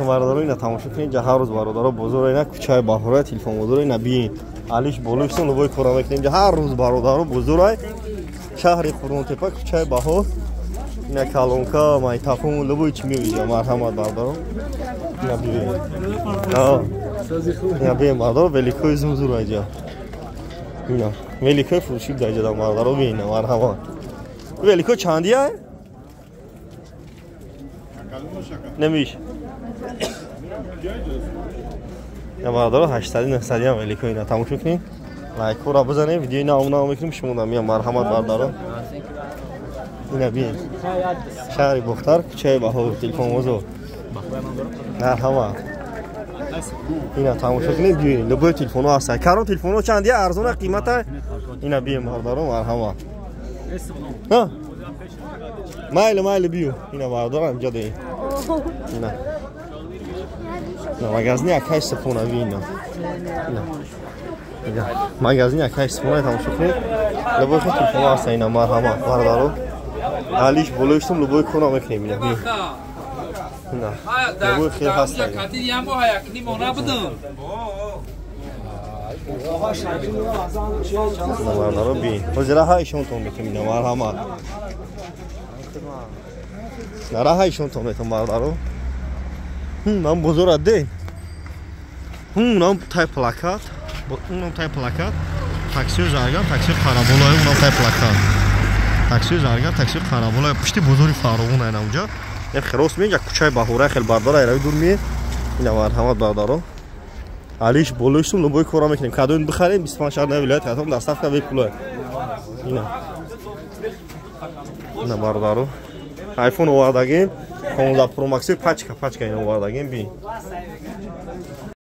алейкум бародаро, ина тамошо кунед, ҷа ҳар рӯз бародаро бозор, ина кӯчаи Баҳора, телефон бозор, ина биин. Алиш болоисон лубои кора мекунем. Ҷа ҳар рӯз бародаро бозорай шаҳри Қурғонтепа, кӯчаи Баҳор. Ина калонка, майтафон, лубои чӣ меоиҷа. Марҳамат бародаро. Ина биин. Ина биин бародаро, великои зумзур айҷа. Ина великои фурӯшӣ даҷа да бародаро биин, марҳамат. Велико чандия? Немиш. Я бародаро 800 900 ям велико ина тамошо кунед. Лайкҳоро бизанед, видеои нав мекунем шумо да мия марҳамат бародаро. Ина бин. Шаҳри Бохтар, кӯчаи Баҳор, телефон бозор. Марҳамат. Ина тамошо кунед, биёед. Любой телефонҳо ҳастанд. Карон телефонҳо чандия арзона қимата? Ина биёед бародаро, марҳамат. Ҳа? Майли, майли биё. Ина бародаро инҷа деем. Ина. Магазини акай Сифона бина. Ина. Ина. Магазини акай Сифона тамошо кунед. Любой хел телефонҳо ҳастанд ина марҳамат бародаро. Алиш болоиштум любой кора мекунем ина. Ина. Любой хел ҳастанд. Ина бародаро бин. Ҳозира ҳайшонтон мекунем ина марҳамат. Нараҳа ишонтон метон бародаро. Нам бозора де. Нам тай плакат. Унам тай плакат. Таксио зарган, таксио Қараболай, унам тай плакат. Таксио зарган, таксио Қараболай. Пушти бозори Фаровон айна унҷа. Як хирос меҷа кӯчаи Баҳора хел бардора айрави дур мие. Ина марҳамат бародаро. Алиш болоиштум любой кора мекунем. Кадоин бихарем 25 шаҳр на вилоят хатом доставка бепула. Ина. Ина бародаро. Айфон овардагем 15 Pro Max пачка ина овардагем би.